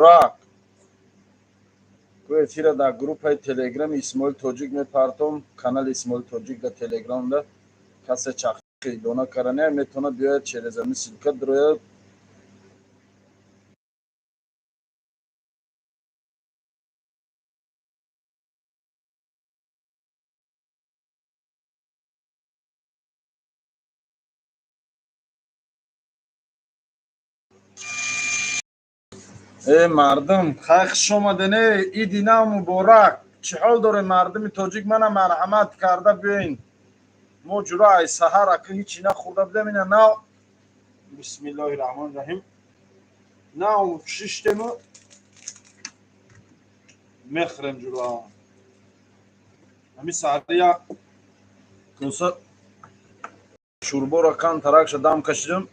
Муборак. Ку эфира дар группаи Телеграми Исмоил Тоҷик мепартом, канали Исмоил Тоҷик дар Телеграмда касе чақидона каране метавонад биёяд через ами ссылка дурояд. Э мардум, хай хуш омаден, э иди нав муборак. Чӣ ҳол дорем, мардуми тоҷик? Мана марҳамат карда биёин. Мо ҷура ай саҳар ака ҳичи нахӯрда будем, ина нав бисмиллоҳи раҳмони раҳим нав шиштему мехӯрем ҷура. Ҳами саҳария коса шӯрборо кан таракша дам кашидем.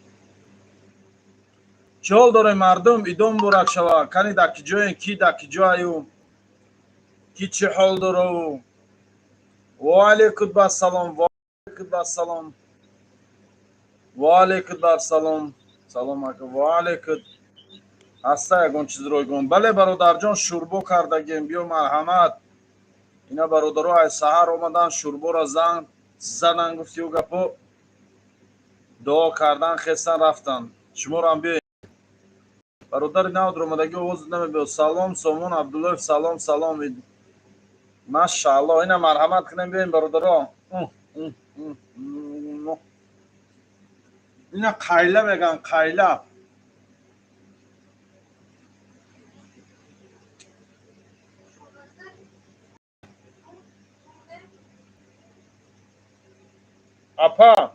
Чӣ ҳол дорем, мардум? Идон муборак шава. Кани дар ки ҷоем, ки дар ки ҷоаю, ки чӣ ҳол дораву? Ва алайкум ассалом, ва алайкум ассалом, ва алайкум ассалом. Салом ака, ва алайкум. Ҳаста ягон чиз ройгон? Бале, бародарҷон, шӯрбо кардагем, биё марҳамат. Ина бародаро ай саҳар омадан, шӯрборо зан задан, гуфтиу гапо дуо кардан, хестан рафтан. Шуморо ҳам биёед. Бародари нав дуромадагӣ, овоз намебиёд. Салом, Сомон Абдуллоев, салом, салом. Машаалло, ина марҳамат кунем, биёем, бародаро. Ина қайла меган, қайла. Апа,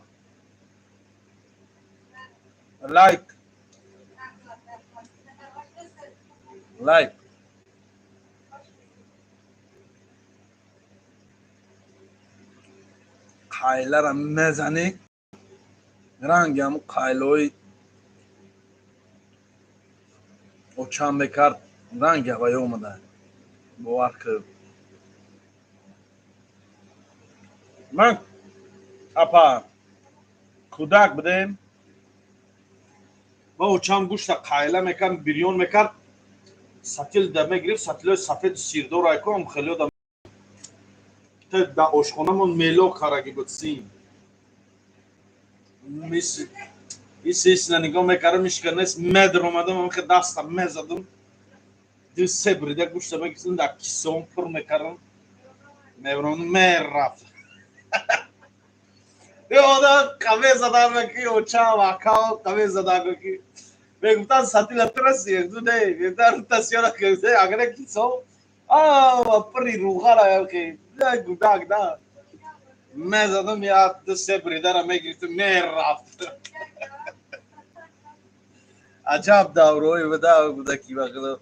лайк, лайк. Қайлара мезанӣ, ранги ҳамун қайлаҳои очам мекард, ранги ҳаваё омада, бовар кар. Ман, апа, кӯдак будем ва очам гӯшта қайла мекард, бирён мекард, сатил да мегирифт, сатилҳои сафеду сирдор айком хеле да да ошхонамон мело караги буд, син исисна нигоҳ мекардам, ишка нест, медр омадам, амхе даста мезадам, ду се брида гӯшта мегирифтам, дар кисаом пур мекардам, мебаромадам, мерафт. Одам қаве задам, ки очам, акао қаве задам, ки мегуфтан сатила траси, не мегуфтан тасиёра, агар кисо пури руғара ки гудак да мезадам, як ду се бридара мегирифтам, мерафт. Аҷаб даврои буда гудаки, ба худо.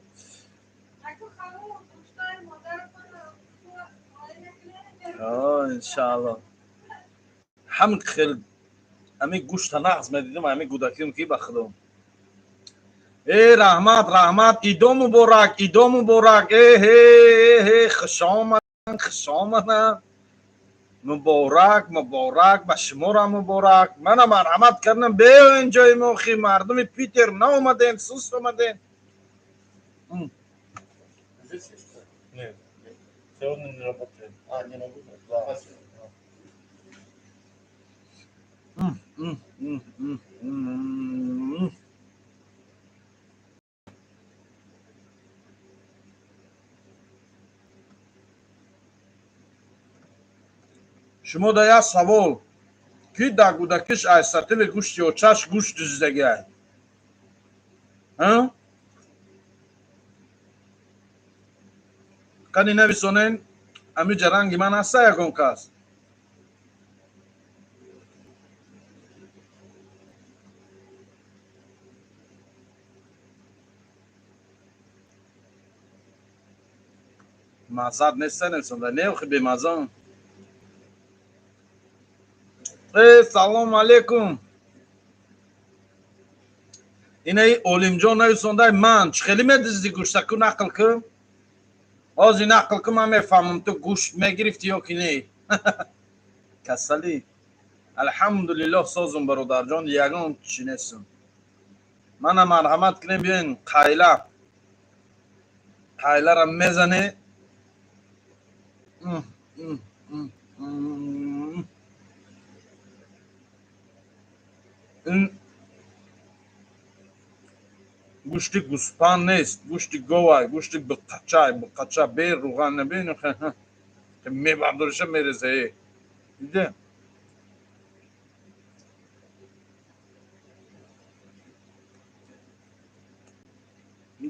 Иншаалло, ҳамин хел ҳамин гӯшта нағз медидим, ҳамин гудаким, ки ба худо. Э, раҳмат, раҳмат, идо муборак, идо муборак. Э ҳе ҳе, хушомадан, хушомадан, муборак, муборак ба шуморо, муборак. Мана марҳамат кардам, биёен ҷои мо. Хи мардуми Питер наомадем, суст омадем. Здесь есть что? Нет. Сегодня не работает. А, не работает? Да. Спасибо. М, м, м, м, м. Шумо да як савол: ки дар гудакиш ай сатили гӯшти очаш гӯшт дуздагиай? А? Кани нависонен, амиҷа ранги ман ҳаста ягон кас? Маззат неста, нависонда, не охи бемаззон. Э, салом алейкум. Инаи Олимҷон нависондай: ман чӣ хеле медизди гӯшта? Ку нақл ку, ҳозир нақл ку, ман мефаҳмам, ту гӯшт мегирифтӣ ё ки не. Касалӣ? Алҳамдулиллоҳ, созум, бародарҷон, ягон чӣ нестум. Мана марҳамат кунем, биёен, қайла. Қайлара мезане. Ин гӯшти гӯспанд нест, гӯшти говай, гӯшти буққачай, буққача бе руған набин, мебардориша мереза. Диде?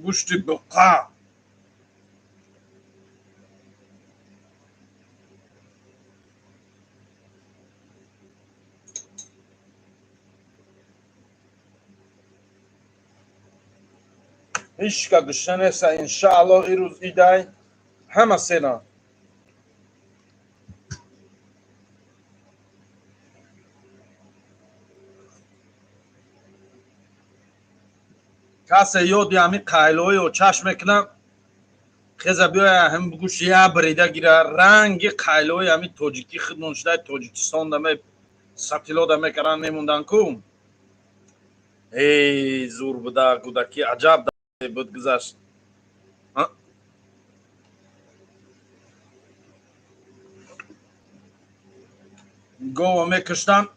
Гӯшти буққа. Ҳеҷ ка гушна неста, иншааллоҳ ирӯз идай ҳама сена. Касе ёди ҳамин қайлои очаш мекунам, хеза биёя ҳам гӯш я брида гира, ранги қайлои ҳамин тоҷикӣ хидмон шудаи Тоҷикистон даме сатилода мекаран мемондан ку. Эй, зур буда, кӯдакӣ аҷаб буд гузашт. Гова мекуштанд,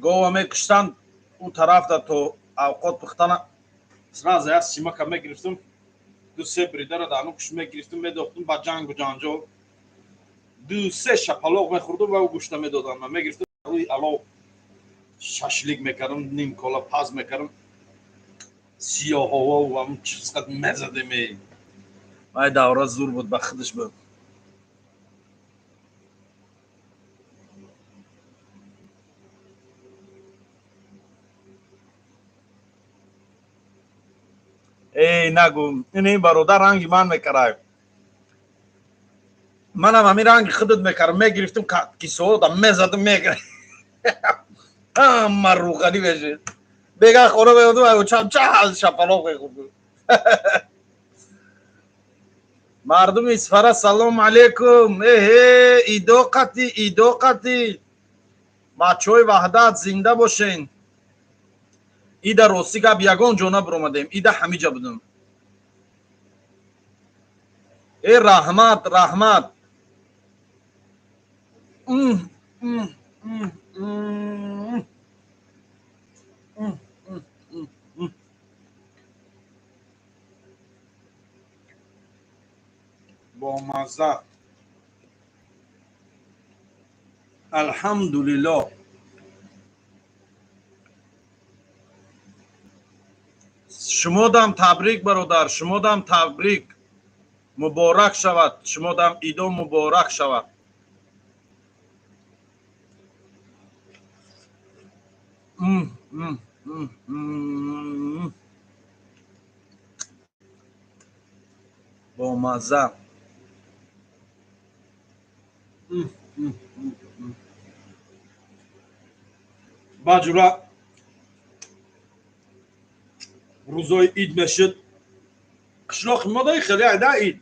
гова мекуштанд, ӯ тарафда то авқот пухтана сразу як симака мегирифтум, ду се бридара дар нукш мегирифтум, медохтум ба ҷангу ҷанҷол, ду се шапалоқ мехӯрдум ва ӯ гӯшта медодам, ман мегирифтум рӯи алов шашлик мекардам, ним кола паз мекардам, сиёҳово ва чиз қад мезадем. Вай давра зур буд, ба худаш буд. Эй, нагу, ин бародар ранги ман мекарай, манам ҳамин ранги худат мекардам, мегирифтум кисода мезадам, мегир ҳама рӯғанӣ мешид, бега хона меодум, чамча шапалоқ мехӯрдум. Мардуми Исфара, салому алейкум. Эҳе, идо қатӣ, идо қатӣ, бачаҳои Ваҳдат, зинда бошен. Ида ростӣ гап ягон ҷо набуромадем, ида ҳамиҷа будум. Э, раҳмат, раҳмат. Бомазза, алҳамдулиллоҳ. Шумодам табрик, бародар, шумодам табрик, муборак шавад, шумодам идо муборак шавад. Бомазза. Баҷура рӯзои ид мешуд, қишлоқи мо даи хеле айда ид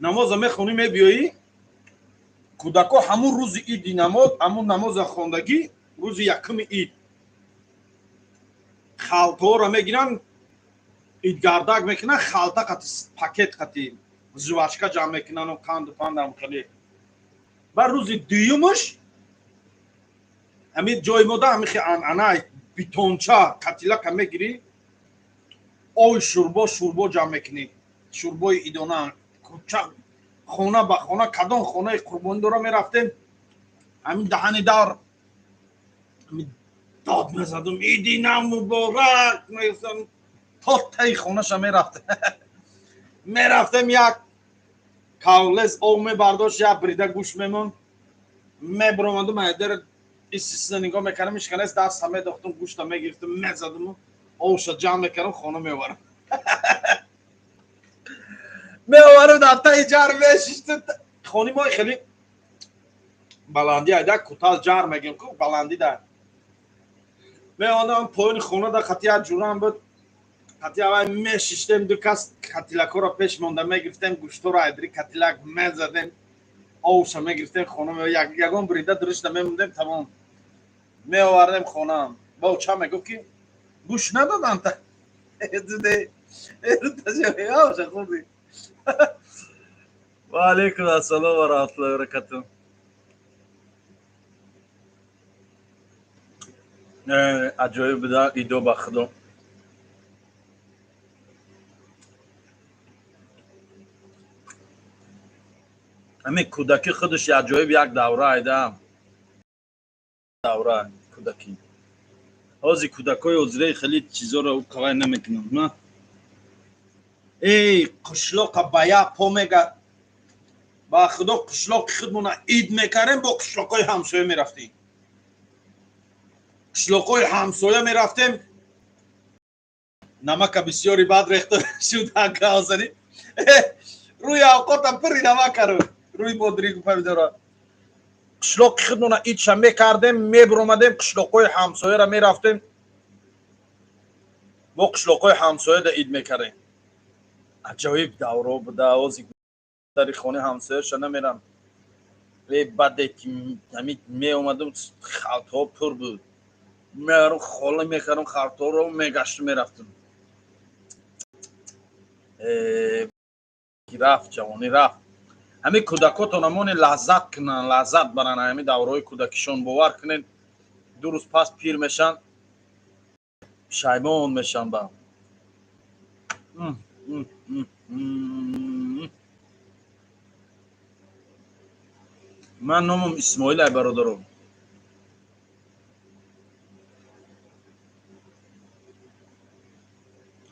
намоза мехонӣ, мебиёӣ, кӯдако ҳамун рӯзи иди намоз, ҳамун намоза хондагӣ, рӯзи якуми ид халтаҳоро мегиранд, идгардак мекунанд, халта қати, пакет қати жвачка ҷамъ мекунану қанду пандам хеле. Баъд рӯзи дуюмаш ҳамин ҷои мода ҳамин хе анъана, битонча катилака мегирӣ, ои шӯрбо, шӯрбо ҷамъ мекунӣ, шӯрбои идона, кӯча хона ба хона, кадом хонаи қурбонӣ дора мерафтем, ҳамин даҳани дар дод мезадум, иди нав муборак мегуфтам, то таи хонаша мерафтем. Мерафтем, як кавлез об мебардошт, як брида гӯшт мемонд, мебуромадум, айдар исисина нигоҳ мекардам, ишканес даста медохтум, гӯшта мегирифтум, мезадуму овша ҷамъ мекардам, хона меоварам, меоварам, дар таи ҷар мешиштум. Хони мо хеле баландӣ айда, кутал ҷар мегем ку, баландӣ да меонам, поёни хона да қати як ҷурам буд, қати аввал мешиштем, ду кас катилакҳоро пеш монда мегирифтем, гӯштҳоро айдри катилак мезадем, овша мегирифтем, хона ягон бурида дуришта мемондем, тамом, меовардем хона. Ба оча мегуфт, ки гӯшт надоданд. Ва алайкум ассалом ва раҳматуллоҳи ва баракатуҳ. Аҷоиб буда идо ба худо. Ҳамин кӯдакӣ худаш аҷоиб як давра айда. Давра кӯдакӣ. Ҳозир кӯдакҳои ҳозираи хеле чизоро қавай намекунанд. На? Эй, қишлоқа ба як по мега. Ба худо қишлоқи худмона ид мекардем, бо қишлоқҳои ҳамсоя мерафтем. Қишлоқҳои ҳамсоя мерафтем. Намака бисёри бад рехта шуд ҳазани. Рӯи авқотам пури намакару. Рӯи бодригу помидора. Қишлоқи худмона идша мекардем, мебуромадем, қишлоқҳои ҳамсояра мерафтем. Бо қишлоқҳои ҳамсояда ид мекардем. Аҷоиб давро буда. Ҳозир дари хонаи ҳамсояша намерам. Баъде ки ҳамин меомадам, халтҳо пур буд. Мерам хола мекардам, халтҳоро мегаштам, мерафтам. Рафт ҷавонӣ рафт. Ҳамин кӯдакотон амоне лаззат кунанд, лаззат баранд ҳамин давраҳои кӯдакишон. Бовар кунед, ду рӯз пас пир мешанд, пушаймон мешанд. Ба ман номам Исмоил ай бародаром.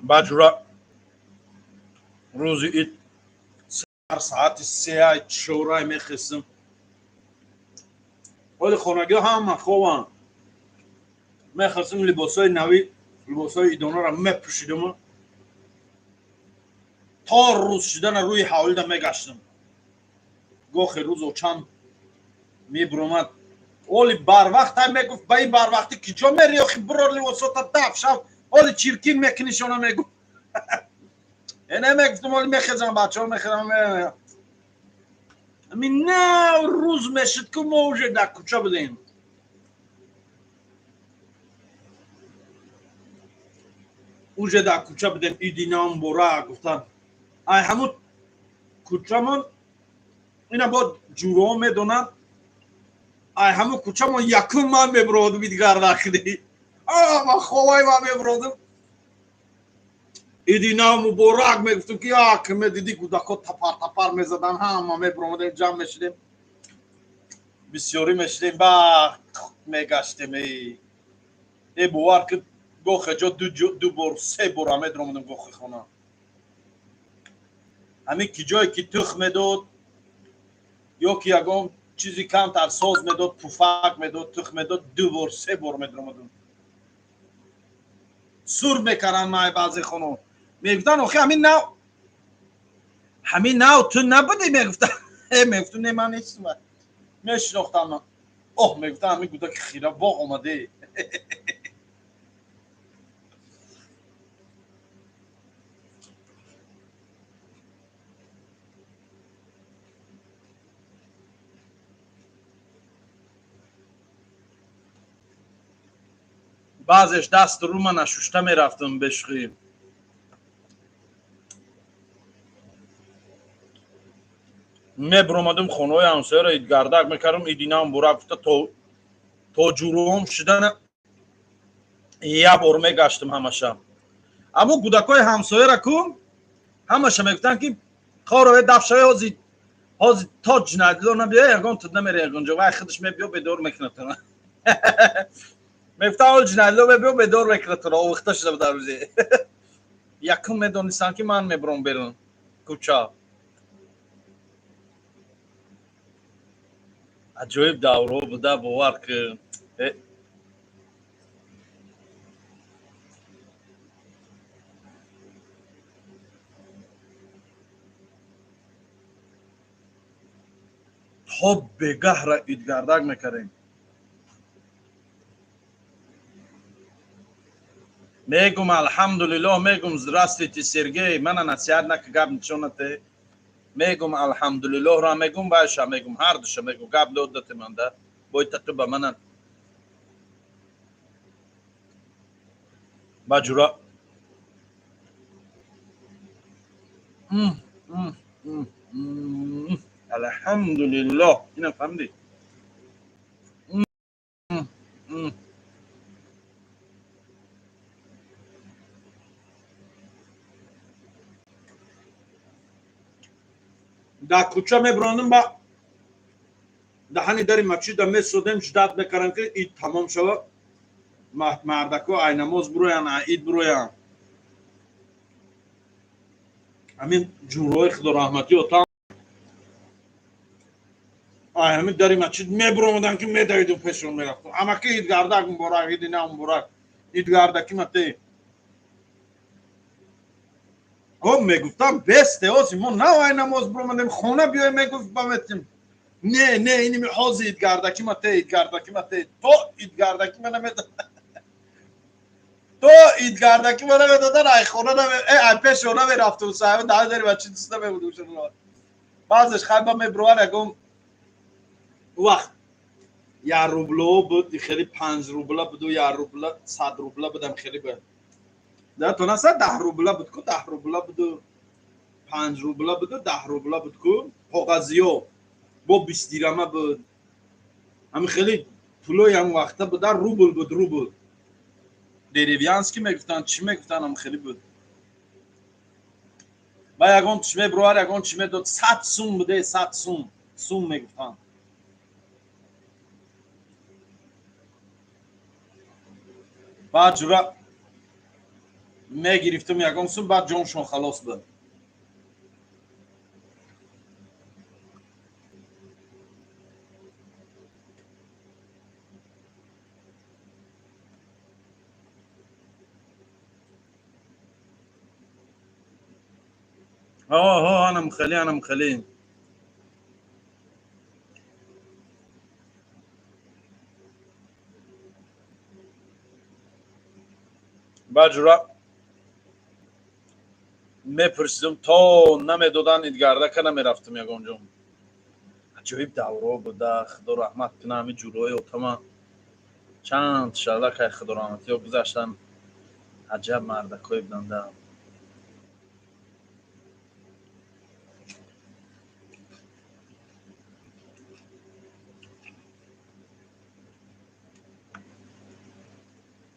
Баъд ҷура рӯзи ид сар саати сеай чорай мехестам. Ҳоли хонагиҳо ҳама хобанд. Мехестам, либосҳои нави, либосҳои идонаро мепӯшидаму то рӯз шудана рӯи ҳавлида мегаштам. Гохе рӯзо чанд мебуромад. Оли барвақт ай мегуфт, ба ин барвақти ки ҷо мери, охи бирор либосота даф шав, оли чиркин мекунишона мегуфт. Э не мегуфтам, оли мехезам, бачаҳо мехезам. Ами нав рӯз мешуд, ки мо уже дар кӯча будем. Уже дар кӯча будем, иди нав муборак гуфтан. Ай ҳамун кӯчамон ина бо ҷуроҳо медонанд. Ай ҳамун кӯчамон якум ман мебуродум идгардакни. Ман ховай ман мебуродум. Иди нав муборак мегуфтум, ки як медидӣ кӯдакҳо тапар тапар мезадан, ҳама мебуромадем, ҷамъ мешудем, бисёрӣ мешудем, ба мегаштем. Э бовар ки гохе ҷо ду бор, се бора медуромадем гохи хона. Ҳамин ки ҷое ки тух медод ё ки ягон чизи камтар соз медод, пуфак медод, тух медод, ду бор, се бор медуромадем. Сур мекарданд май баъзе хоно. Мегуфтанд, охи ҳамин нав ту набудӣ, мегуфтанд. Э мегуфтам, не, ман нестам. Мешинохтам. Оҳ, мегуфтам, ҳамин кӯдаки хира боғ омаде. Баъзеш дасту рӯма нашушта мерафтам бешухӣ. Мебуромадам, хонаҳои ҳамсояро идгардак мекардам, иди нав муборак гуфта то ҷуроҳом шудана як бор мегаштам ҳамаша. Аммо кӯдакҳои ҳамсояра ку ҳамаша мегуфтанд, ки хорове дафшаве, ҳозир ҳозир то ҷиноятдило набиёя, ягон ту намери ягон ҷо, вай худаш мебиё бедор мекунад туро. Мегуфтам, ҳол ҷиноятдило мебиё бедор мекунад туро, овехта шуда буд рӯзе. Якум медонистам, ки ман мебурам берун кӯча. Аҷоиб давро буда, бовар ки. То бегаҳра идгардак мекардем. Мегум, алҳамдулиллоҳ, мегум, здравствуйте, Сергей, мана насиҳат нака, гап нишонате. Мегум, алҳамдулиллоҳро мегум, байша мегум, ҳардуша мегум, гап додате манда, бойта ту ба мана. Ба ҷура. Алҳамдулиллоҳ, ина фаҳмидӣ? Дар кӯча мебирондум, ба даҳани дари масҷида месодем, ждать мекардам, ки ид тамом шава, мардако ай намоз бироянд, ай ид бироянд. Ҳамин ҷумраҳои худораҳматӣ отам ай ҳамин дари масҷид мебиромадам, ки медавидум, пешон мерафтум. Амаки, идгардак муборак, иди нав муборак, идгардаки мате. О, мегуфтам, бесте, ози мо нав ай намоз биромадем, хона биёй, мегуфт, баметим. Не, не, иними ҳози идгардаки мате, идгардаки мате, то идгардаки ма намедод, то идгардаки ма намедодан, ай хона ай пешо намерафтум. Саҳиба даҳ дари масҷид иста мебудум. Баъзеш хайба мебировар, ягон вақт як рубло буд, хеле 5 рубла буду, 1 рубла, 100 рубла будам, хеле буд. Да, то наса 10 рубла буд ку, 10 рубла буду, 5 рубла буду, 10 рубла буд ку, коғазиё бо 20 дирама буд. Ҳами хеле пулои ҳам вақта буда, рубл буд, рубл деревянский мегуфтанд, чӣ мегуфтанд, ҳам хеле буд. Ба ягон чӣ мебировар, ягон чӣ медод, 100 сум буде, 100 сум, сум мегуфтанд. Баъд ҷура мегирифтум ягон сум, баъд ҷоншон халос буд. Ҳо, анам хеле, анам хеле. Баъд ҷура мепурсидум, то намедодан, идгардака намерафтум ягон ҷо. Аҷоиб давро буда, худо раҳмат куна ҳами ҷурои отама, чанд шалакай худо раҳматиё гузаштан, аҷаб мардакое буданда.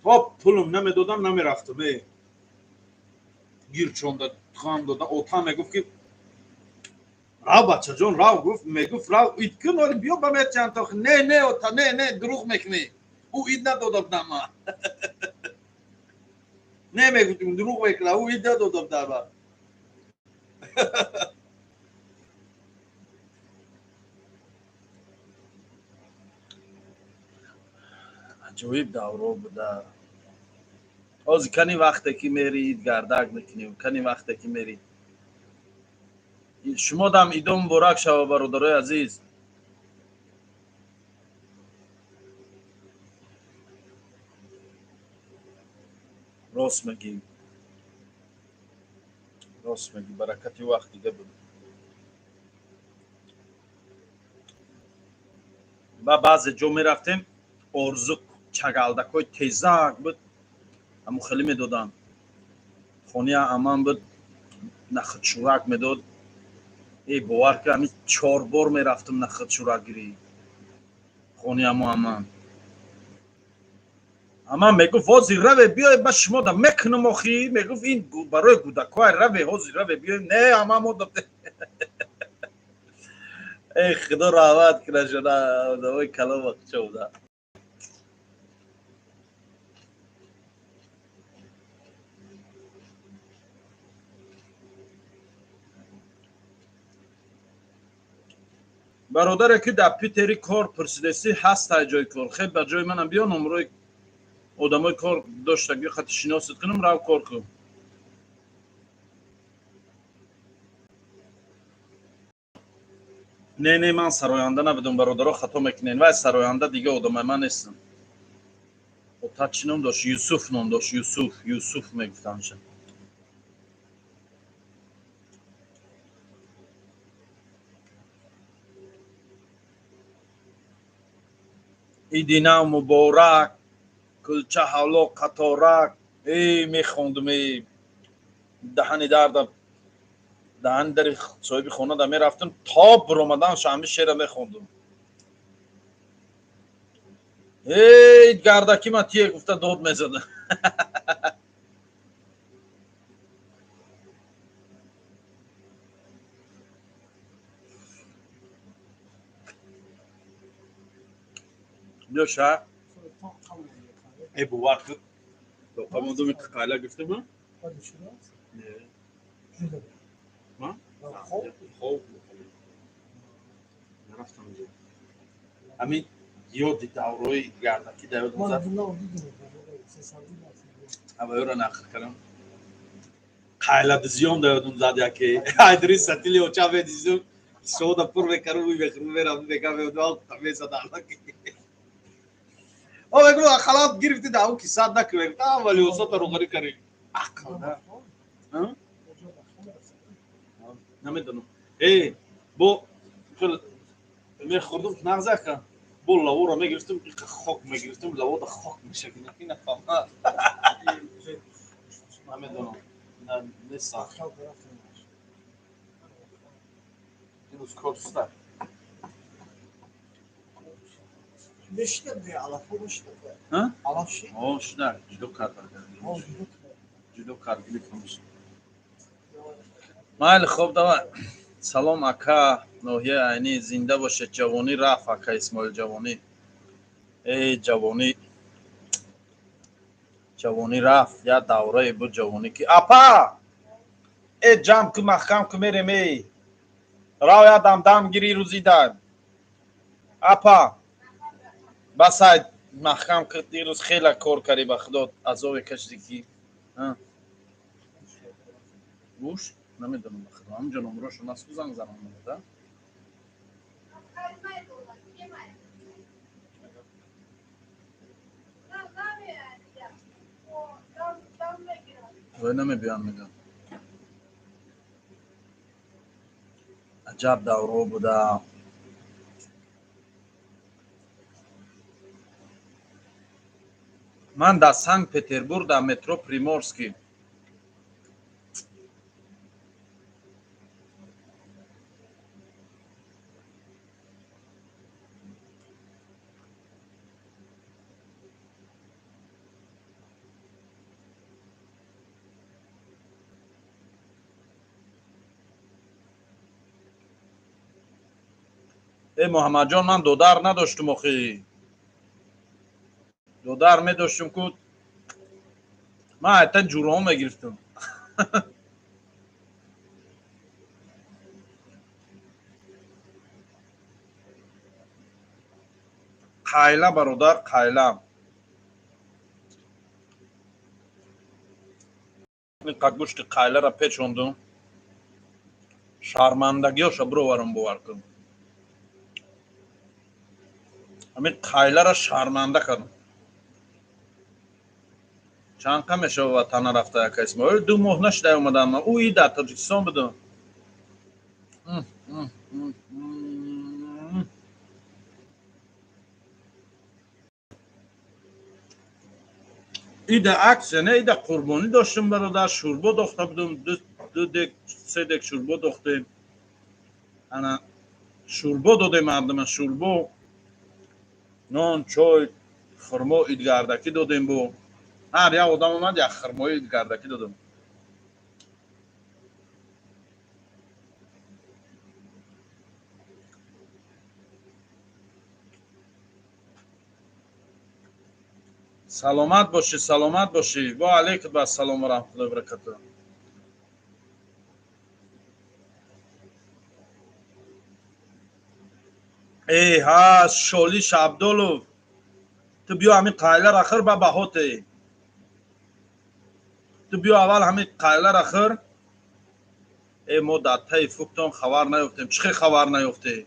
То пулм намедодам, намерафтум. Э, гирчонда хам дода, отам мегуфт, ки рав, бачаҷон, рав, гуфт, мегуфт, рав ид кун, оли биё, ба метиҳам. То не, не, ота, не, не, дурӯғ мекунӣ, ӯ ид надода будам ман. Не, мегуфтим, дурӯғ мекуна, ӯ ид надода будам ман. Аҷоиб давро буда. Ҳозир кани вақте ки мери, ид гардак мекунӣ, кани вақте ки мери. Шумо дам идо муборак шава, бародарои азиз. Рост мегӣ, рост мегӣ, баракати вақт дига буд. Ба баъзе ҷо мерафтем, орзу чагалдакҳои тезак буд, ҳамун хеле медоданд. Хонаи аман буд, нахудшӯрак медод. Э, бовар ки, ҳамин чор бор мерафтам нахудшӯракгирӣ хонаи амо аман. Аман мегуфт: «Ҳозир раве, биёй, ба шумо да мекунам охи». Мегуфт: «Ин барои кӯдакҳои, раве, ҳозир раве, биёй». Не, ама мо. Эй, худо раҳмат кунад шуна, одамои калон вақтча буда. Бародаре, ки дар Питери кор пурсидесӣ, ҳастай ҷои кор. Хеб, ба ҷои манам биё, номрои одамои кор доштагӣ хати шиносат кунам, рав, кор кун. Не, не, ман сароянда набудам, бародаро, хато мекунен. Вай сароянда дига одамай, ман нестам. Ота чӣ ном дошт? Юсуф ном дошт, Юсуф, Юсуф мегуфтамша. Иди нав муборак, кулча ҳавло қаторак. Эй, мехондум, эй, даҳани дарда. Даҳани дари соҳиби хона да мерафтам, то биромадан ҳами шеъра мехондум. Эй, гардаки ма тие гуфта дод мезадам. Биё ша. Э, бовар кун. Тоқамондуми қайла гирифтем? Не. Ма? Хоб. Нарафтам ҷо. Ҳамин ёди даврои гардаки да ёдам зад. Ҳавоёро нақл кардам. Қайладизиём да ёдам зад яке. Айдри сатили оча медизум. Сода пур мекару, мехӯру, мерам, мекам, мезадам. О, мегӯ, халат гирифти да ки сад накунем. Та вали осота руғарӣ кари. Ақл да. Намедонам. Э, бо мехӯрдум нағзака. Бо лавора мегирифтум, хок мегирифтум, лавода хок мешакина. Ки нафаҳма. Намедонам. Нестам. Имрӯз кор суста. Шуда, ҷудо кард. Ҷудо кард, гирифтамш. Майли, хоб, давай. Салом, ака, ноҳияи Айнӣ, зинда бошед, ҷавонӣ рафт, ака Исмоил ҷавонӣ. Эй, ҷавонӣ. Ҷавонӣ рафт, як даврае буд ҷавонӣ ки апа! Э, ҷамъ ку, маҳкам ку, мерем, эй. Рав як дам дам гири рӯзида. Апа! Басай маҳкам ку, дирӯз хеле кор кардӣ, ба худо азобе кашидӣ ки. Гӯш? Намедонам, ба худо. Ҳаминҷо номерошон аст, ку занг занам да? Вой, намебиён, мегӯям. Аҷаб давро буда. Ман дар Санкт-Петербург дар метро Приморский. Э, Муҳаммадҷон, ман додар надоштум охи. Додар медоштум ку ман айтан ҷуром мегирифтум. Қайла, бародар, қайла. Қа гӯшти қайлара печондум. Шармандагиёша бироварам, бовар кун. Ҳамин қайлара шарманда кардам. Чанд қа мешава ватана рафта, яка Исмоил? 2 моҳ нашуда омадам. Ман ӯ дар Тоҷикистон будам. Ида аксия не, ида қурбонӣ доштем, бародар, шӯрбо дохта будум, ду дек, се дек шӯрбо дохтем. Ана шӯрбо додем мардума, шӯрбо, нон, чой, хурмо идгардакӣ додем бо. Ҳар як одам омад, як хурмои идгардакӣ додем. Саломат бошӣ, саломат бошӣ. Ва алайкум ассалом ва раҳматуллоҳи ва баракатуҳ. Эй, ҳа, Шолиш Абдулов. Ту биё ҳамин қайлара хӯр, ба баҳоте. Ту биё аввал ҳамин қайлара хӯр. Э, мо дар таи фуктон хабар наёфтем. Чӣ хел хабар наёфтем?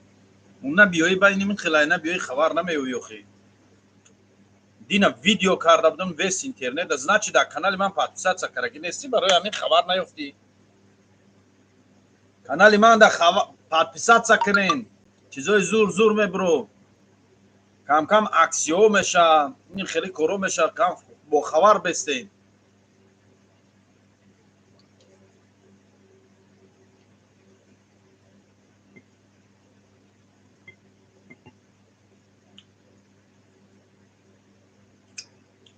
На биёӣ байни мин хелай, на биёӣ хабар намеёӣ охи. Дина видео карда будам вес интернет, значит дар канали ман подписаться кардаги нестӣ, барои ҳамин хабар наёфтӣ. Канали ман да подписаться кунен. Чизои зур зур мебро. Кам кам аксиё меша, ин хеле коро меша, кам бохабар бестен.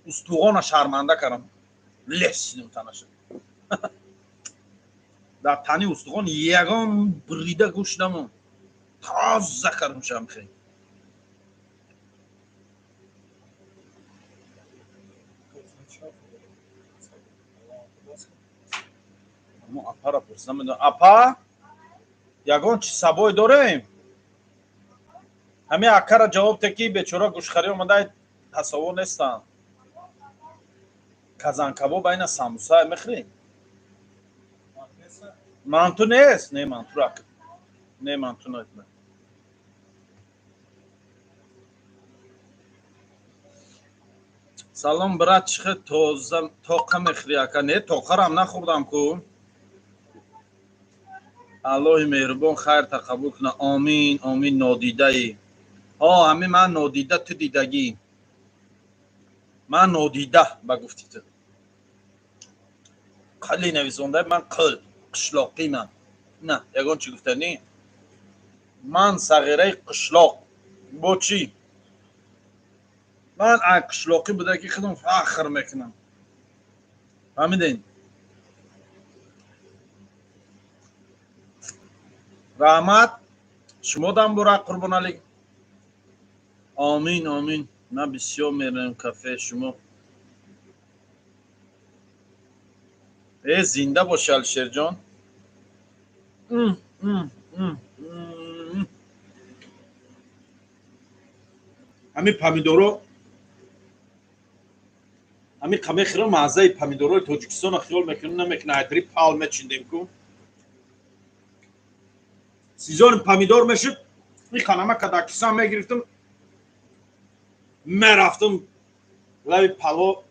Устуғона шарманда кардам, лесидим танаша. Дар тани устуғон ягон бурида гӯшт намонд, тоза кардам шамхе. Апара пурсидам, апа, ягон чи сабой дорем? Ҳамин акара ҷавоб те, ки бечора гӯшхарӣ омада, тасаввур нестанд. Казанкабоб, айна самбуса мехӯрӣ? Манту нест? Не, мантурак не, манту не. Салом, брат, чӣ хел тоза тоқа мехӯрӣ, ака? Не, тоқарам нахӯрдам ку. Аллоҳи меҳрубон хайрта қабул куна. Омин, омин. Нодидаи о ҳамин ман нодида, ту дидагӣ, ман нодида ба гуфти ту қали нависонда, ман қил қишлоқӣ. Ман на ягон чӣ гуфтанӣ, ман сағираи қишлоқ бо чӣ? Ман ай қишлоқӣ буда ки худам фахр мекунам, фаҳмидем? Раҳмат шумодам бурак, Қурбоналӣ. Омин, омин. Ман бисёр меравем кафе шумо. Э, зинда боши, Алишерҷон. Ҳамин помидоро ҳамин қамехӯрам, маззаи помидорои Тоҷикистонро хиёл мекунам, намекунам. Айдри пал мечиндем ку, сезони помидор мешуд, ин ханама кадакисам мегирифтам, мерафтам лаби пало,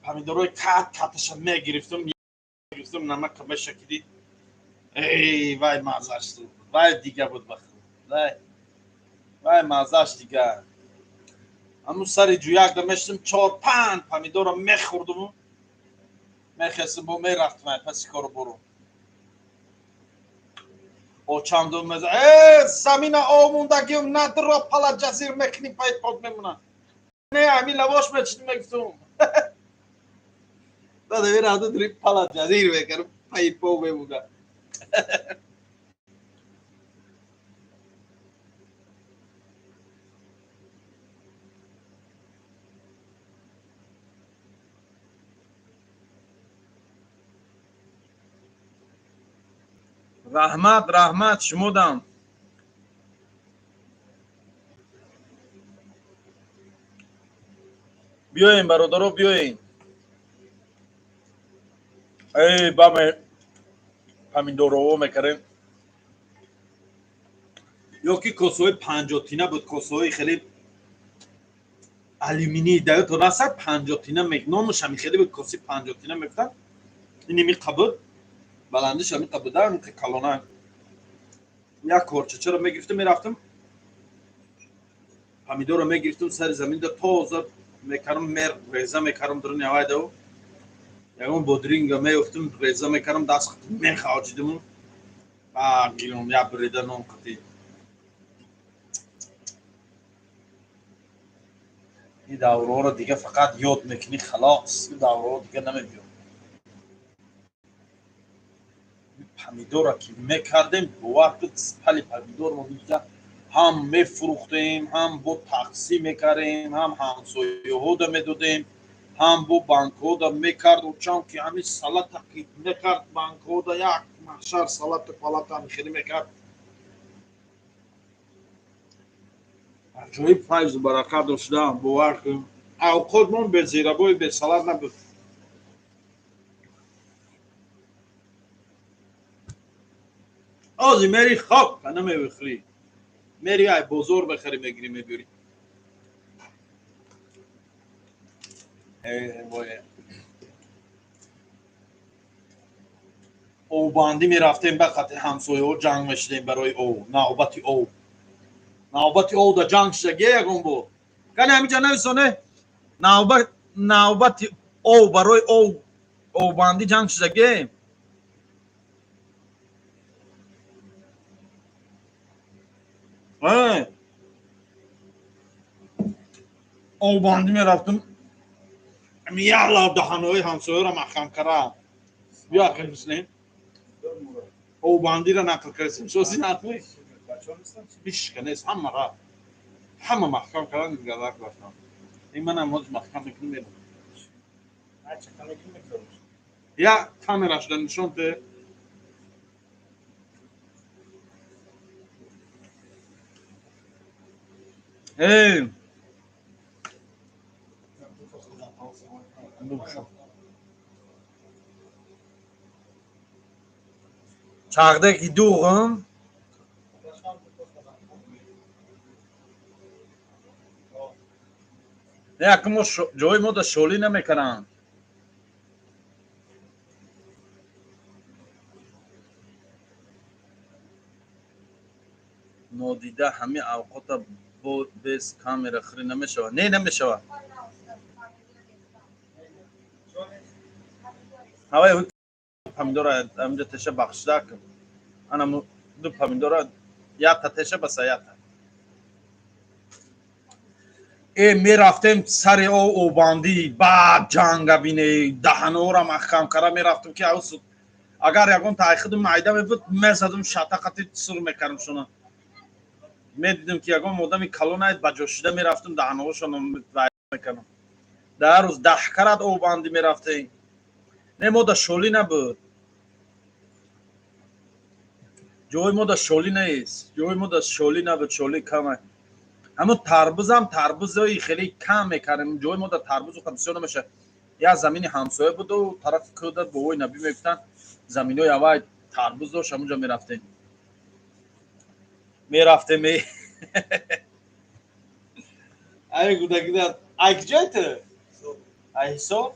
помидорои кат каташа мегирифтам, гирифтам, намака мешакидӣ. Эй, вай маззаш, вай дига буд, ба вай, вай маззаш дига. Ҳамун сари ҷӯякда мешидам, чор панҷ помидора мехӯрдуму мехестам, бо мерафтам ай паси кору бору. Очам меза: «Э, замина омондагиам надро, пала ҷазир мекунӣ, пай под мемонад». Не, ҳамин лавош мечидим, мегуфтум. Дада дри пала ҷазир мекардам, пай по мемонад. Раҳмат, раҳмат шумодам. Биёем, бародаро, биёем. Эй, баме помидорово мекардем ё ки косаҳои 50 тина буд, косаҳои хеле алюминӣ даёто расад, 50 тина, номаш ҳами хеле буд, коси 50 тина мегуфтанд. Ин ҳами буд, баландиш ҳами буда, ҳами калона. Як корчачаро мегирифтам, мерафтам, помидорро мегирифтам, сари заминда тоза мекардам, мер реза мекардам, дуруни авайдау ягон бодринга меёфтам, реза мекардам, даст мехавҷидиму гирам, як бурида нон қатӣ. Ин давраҳоро дига фақат ёд мекунӣ, халос, ин давраҳо дига намебиёд. Помидора ки мекардем, бовар кун, пали помидор мо дига ҳам мефурӯхтем, ҳам бо тақсим мекардем, ҳам ҳамсояҳода медодем, ҳам бо банкҳода мекард. Очам ки ҳамин салата ки мекард, банкҳода як маҳшар салату палата хеле мекард. Аҷоиб файзу баракат дошта, бовар кун, авқотмон безирабои бесалат набуд. Ози мери, хок намевихӯрӣ, мери ай бозор бихарӣ, мегирӣ, мебиёрӣ. Вой, оббандӣ мерафтем, ба қати ҳамсояҳо ҷанг мешидем барои ов, навбати ов. Навбати ов да ҷанг шидаге ягон бор? Кани, ҳамиҷа нависоне, навбати ов, барои ов, оббандӣ ҷанг шидаге? Оббандӣ мерафтем. Як лав даҳанои ҳамсояро маҳкам кара. Биё, ахи Муслим. Обандира нақл кардем. Сози нақли? Ҳичка нест, ҳама рафт. Ҳама маҳкам кардан, гадак рафтан. Ин манам ҳозир маҳкам мекунем, мерам. Я камерашда нишон те. Эй! Чағдаки дуғум. Не, ака мо ҷои мо да шолӣ намекунанд. Нодида ҳамин авқота бо без камера хӯрӣ намешавад. Не, намешавад. Ҳавай помидора ҳаминҷа теша бахшида кун. Ана ду помидора якта теша баса якта. Э, мерафтем сари о обандӣ, баъд ҷанга бине, даҳанора маҳкам кара мерафтем, ки агар ягон тайхидум майда мебуд, мезадум, шатақати сур мекардам шуна. Медидим, ки ягон одами калонайд ба ҷо шида мерафтем, даҳаноҳошон мекардам. Дар рӯз 10 карат обандӣ мерафтем. Не, мо да шолӣ набуд. Ҷои мо да шолӣ нест. Ҷои мо да шолӣ набуд, шолӣ кама. Ҳамун тарбузам тарбузои хеле кам мекардем. Ҷои мо да тарбузу бисёр намешавад. Як замини ҳамсоя буду тарафи кӯда бовои набӣ мегуфтанд, заминои аввай тарбуз дошт, ҳамунҷо мерафтем. Мерафтем. Ай гудагида, ай киҷой ту? Ай Ҳисор?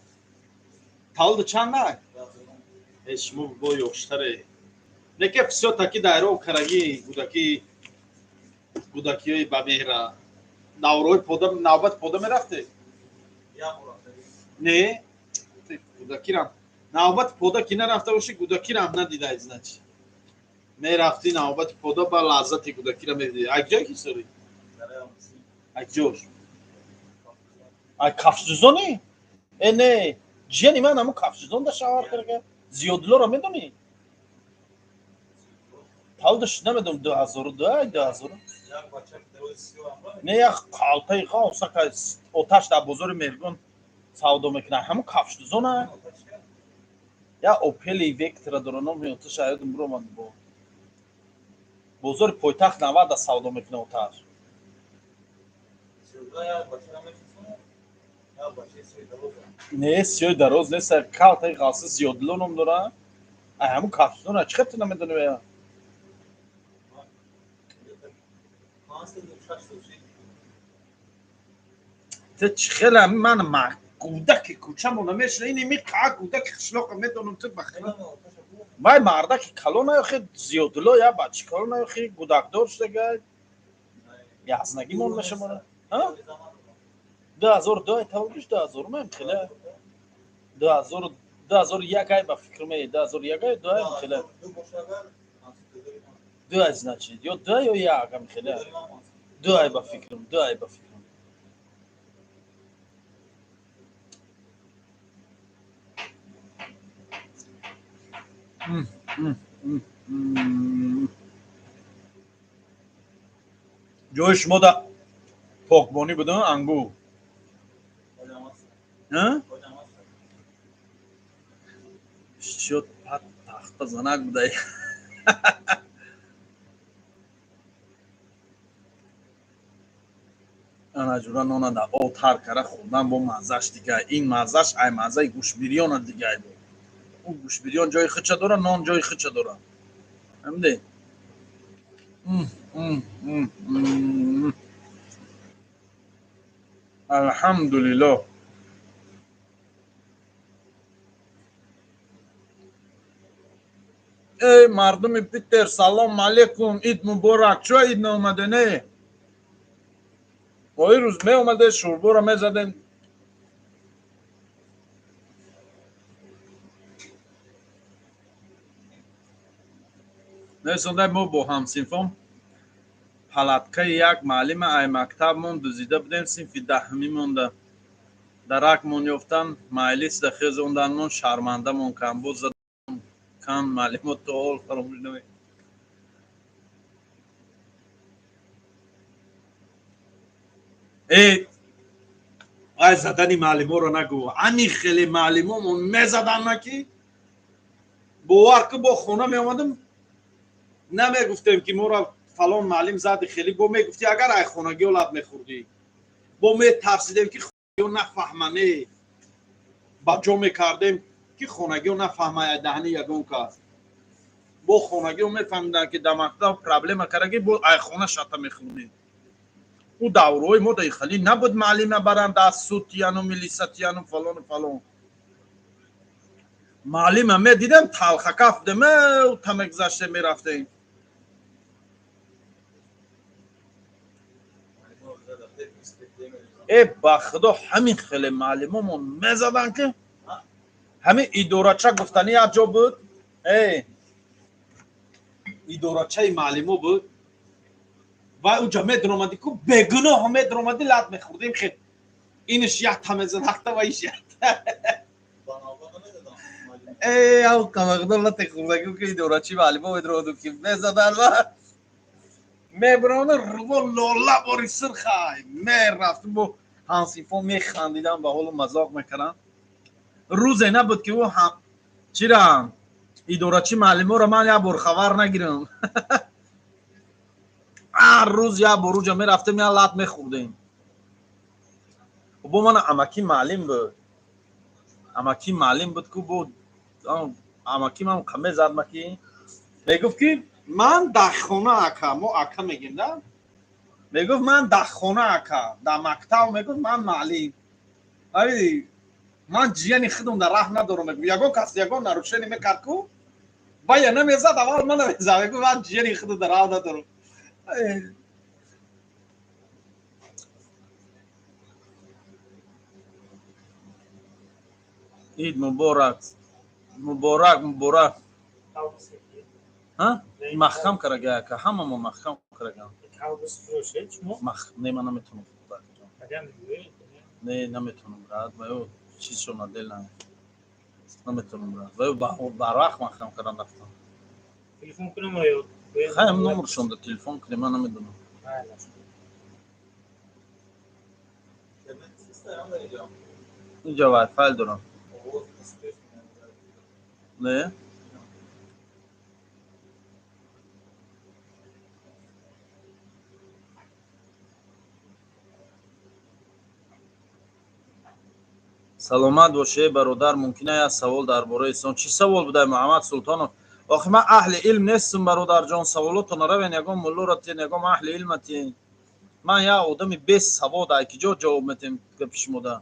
Таваллуд чанд ай? Э, шумо бо ёштаре. Лекин всё-таки дайро караги гудаки гудакиҳои ба меҳра. Даврои пода, навбати пода мерафте? Не? Гудакирам. Навбати пода ки нарафта бошӣ, гудакирам надидай, значит. Мерафтӣ навбати пода, ба лаззати гудакира медидӣ. Ай киҷое Ҳисорӣ? Ай киҷош? Ай кафшдузонӣ? Э, не. Ҷияни ман ҳамун кафшдузон да шавҳар карда. Зиёдуллоро медонӣ? Таваллудаш намедонам, 2002 ай 2000. Не, як қалтаи қавсака оташ дар бозори Меҳргон савдо мекунад. Ҳамун кафшдузона. Я Опели Вектора дора, номи оташа ёдам биромад, бо бозори пойтахт 90 савдо мекунад оташ. Не, сиёи дароз нест, калтаи қалси Зиёдулло ном дора. Ай ҳамун кафшдузона, чӣ хел ту намедонӣ я? Ту чӣ хел ман гудаки кӯчамо намешина, ин ми қа гудаки қишлоқа медонам, ту бахира. Вай мардаки калона охи, Зиёдулло я бачи калона охи, гудакдор шудага. Язнагӣ мон мешамона. 2002 ай таваллудиш, 2000 мем хеле. 2001 ай ба фикр ме, 2001 ай ду ай хеле. Ду ай, значит, ё ду ё як ам хеле. Ду ай ба фикрам, ду ай ба фикрам. Ҷои шумо да покбонӣ буд, ангур? Шуд пат тахта занак будай. Ана ҷура нона да об тар кара хӯрдан бо маззаш дигай. Ин маззаш ай маззаи гӯшбирёна дигай буд. Ӯ гӯшбирён ҷои худша дора, нон ҷои худша дора. Фаҳмидӣ? Алҳамдулиллоҳ. Эй, мардуми Питер, салом алейкум, ид муборак. Чо ид наомаде, не? Мо рӯз меомаде, шӯрборо мезадем. Несондай, мо бо ҳамсинфом палаткаи як маълима ай мактабмон дузида будем, синфи даҳумӣ монда. Даракмон ёфтан, майлис да хезонданмон, шармандамон кан, боз задам кан, маълимот то ҳол фаромӯш наме. Э, ай задани маълиморо нагӯ, ани хеле маълимомон мезадан, на ки бовар ки бо хона меомадам, намегуфтем, ки моро фалон маълим зади. Хеле бо мегуфтӣ, агар ай хонагиё лат мехӯрдӣ, бо метарсидем, ки хонагиё нафаҳмане, ба ҷо мекардем, ки хонагиё нафаҳма ай даҳни ягон кас. Бо хонагиё мефаҳмиданд, ки дар мактаб проблема кардаги, бо ай хона шата мехӯрдем. Ӯ давраҳои мо дар хеле набуд, маълима баранд аз суд тияну милиса тияну фалону фалон. Маълима медидем, талхакаф будем, та мегузаштем, мерафтем. Э, ба худо, ҳамин хеле маълимомон мезаданд, ки ҳамин идорача гуфтани як ҷо буд, э идорачаи маълимо буд ва уҷа медаромадӣ ку, бегуноҳ медаромадӣ, лат мехӯрдем. Хел иниш якта мезад, ҳақта ва иш якта. Э, ав қамақдор лате хӯрдагӣ, ки идорачи маълимо медаромаду, ки мезадан ва мебаромаду, рӯбо лола бори сирхай мерафтум, бо ҳамсинфон механдидам, ба ҳолу мазоқ мекардам. Рӯзе набуд, ки ӯ чира идорачи маълиморо ман як бор хабар нагирам. Ҳар рӯз як бор уҷа мерафтем, як лат мехӯрдем. Бо мана амаки маълим буд, амаки маълим буд ку, бо амаки ман мезад ма, ки мегуфт, ки ман дар хона ака, мо ака мегем да, мегуфт, ман дар хона ака, дар мактаб мегуфт, ман маълим, ман ҷияни худам дар раҳм надорам. Мегуфт, ягон кас ягон нарушение мекард ку, вая намезад, аввал ман намезад. Мегуфт, ман ҷияни худам дар раҳм надорам. Ид муборак, муборак, муборак. Маҳкам карага, ака, ҳамамо маҳкам карагам. Не, ман наметавонам, не, наметавонам брат, ваё чизшо надела, наметавонам, брат, ваё барвақт маҳкам кардан рафтам. Телефон кунам ё? Хаям, номершонда телефон кунем, ман намедонам. Инҷа вайфай дорам, не. Саломат боше, бародар. Мумкина як савол дар бораи ислом? Чӣ савол будай, Муҳаммад Султонов? Охи, ман аҳли илм нестам, бародарҷон. Саволотона равен ягон муллора тиен, ягон аҳли илма тиен. Ман як одами бесавод, ай ки ҷо ҷавоб метем гапи шумода?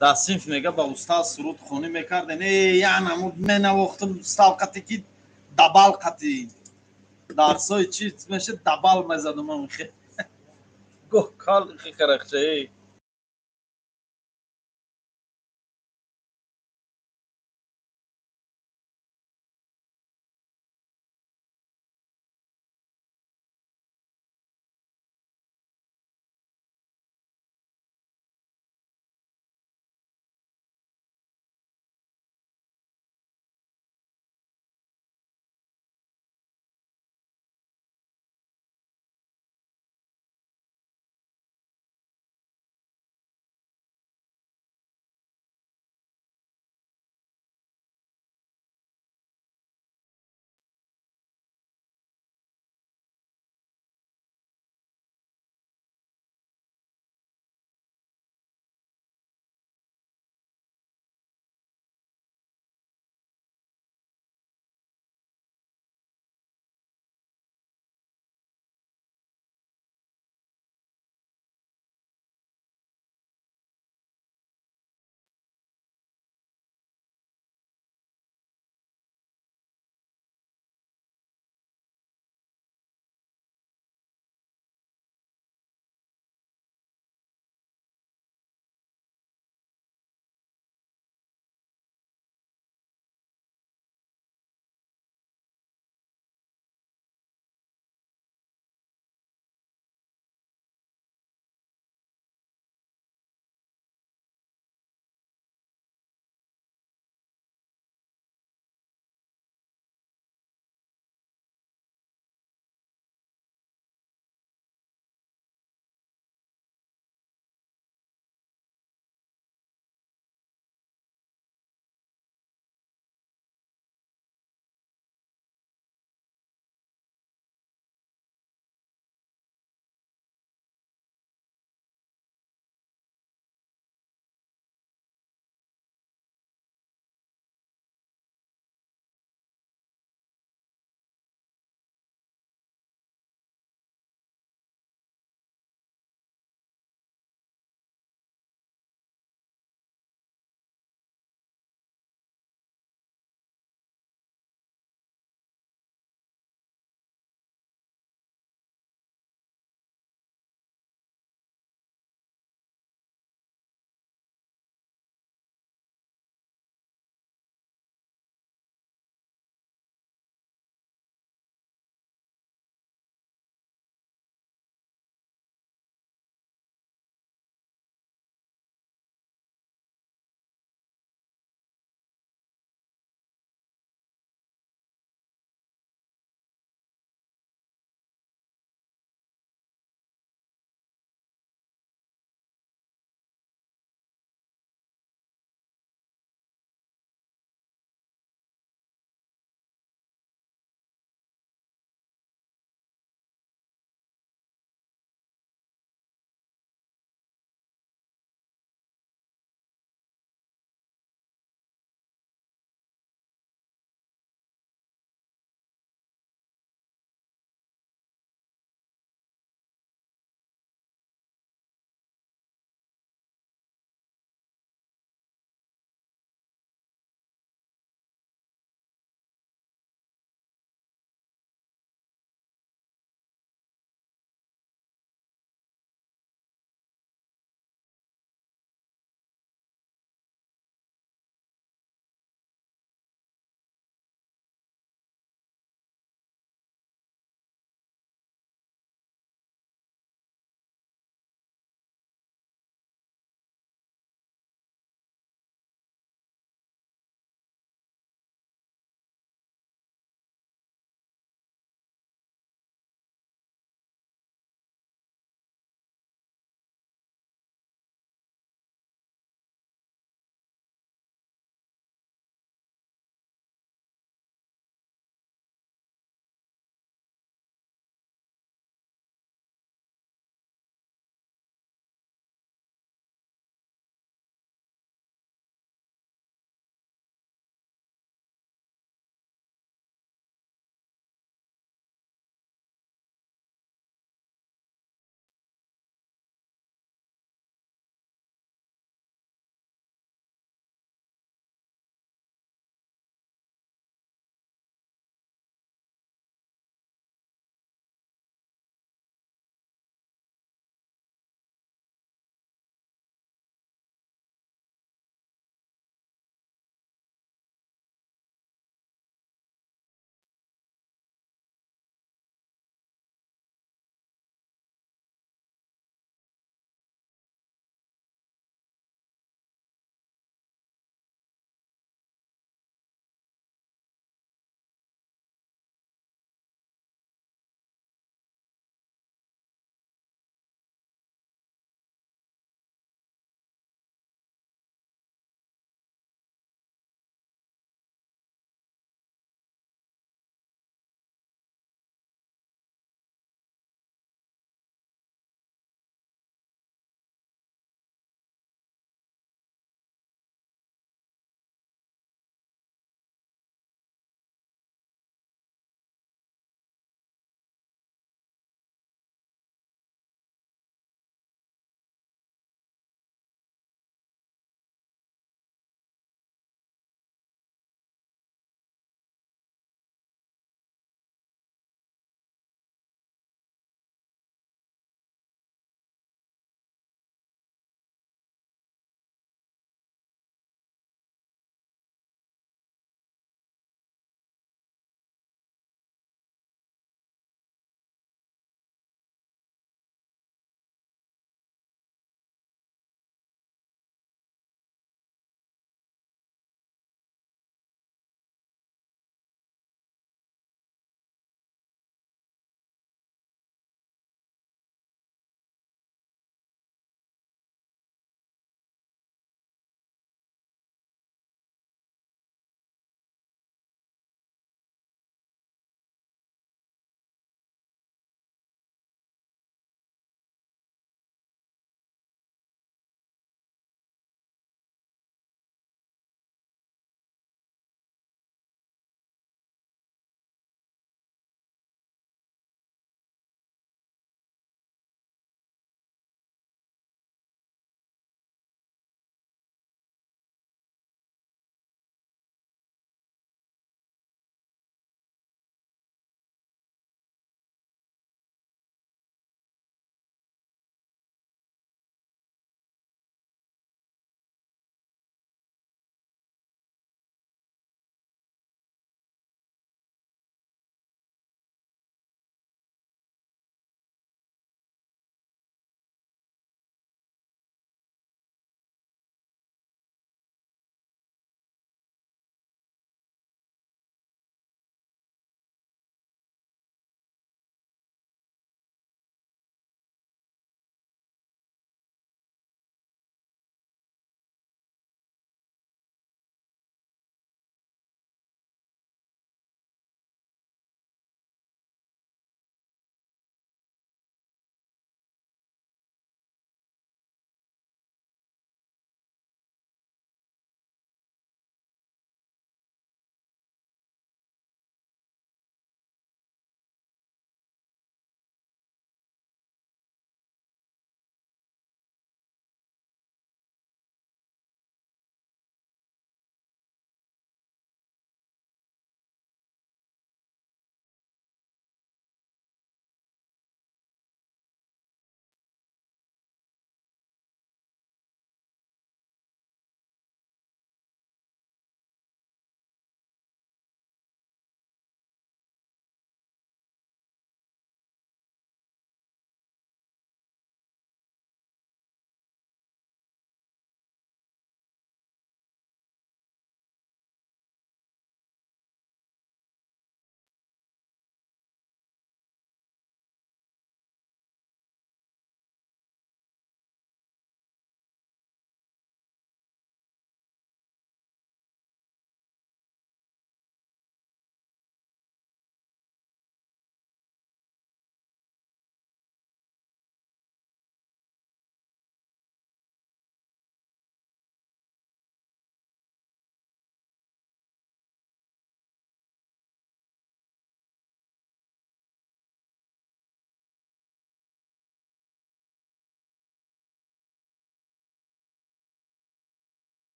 Дар синф мега, ба устаз суруд хонӣ мекарден. Э, як намуд менавохтам устав қати, ки дабал қати дарсои чи мешид, дабал мезадум. Гоҳ кал хикарахча.